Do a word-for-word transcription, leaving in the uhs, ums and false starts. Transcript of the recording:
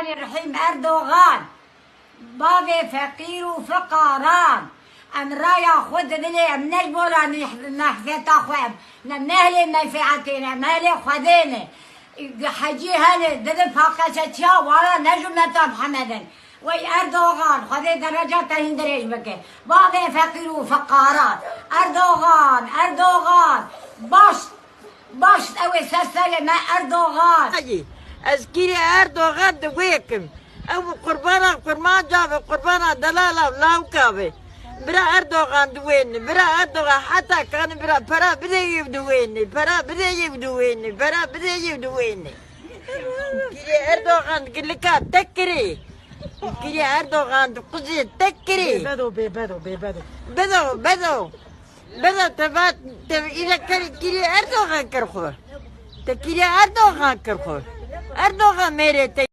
Rehîm Erdogan, bavê feqîr û fiqaran. Em raya xwe didinê, em ne ji bo ra nîh-, nehfeta xwe, em ne, nehlê menfeetê ne, em helê Xwedê ne. Hecî hene, didin paqeçeçiya wala ne ji meta Mihemed in. Wey Erdogan, Xwedê dereca te hin dirêj bike. Bavê feqîr û fiqaran. Erdogan, Erdogan, baş Baş, ew ê ser serê me Erdogan. Hayî, ez kîrê Erdogan diwêkim. Ew bi qurbana kurmanca be, qurbana delala lawka be. Bira Erdogan diwêni, bira Erdogan heta kanî bira pera bidê yê diwêni, pera bidê yê diwêni, pera bidê yê diwêni. Kîrê Erdogan gilika tek kirê. Kîrê Erdogan di quzê tek kirê. Bêbedo, bêbedo, bêbedo. Bedo, bedo. Bela te va, te île kerî kîrî Erdogan kir xwe. Te kîrî Erdogan kir xwe. Erdogan mêrê te.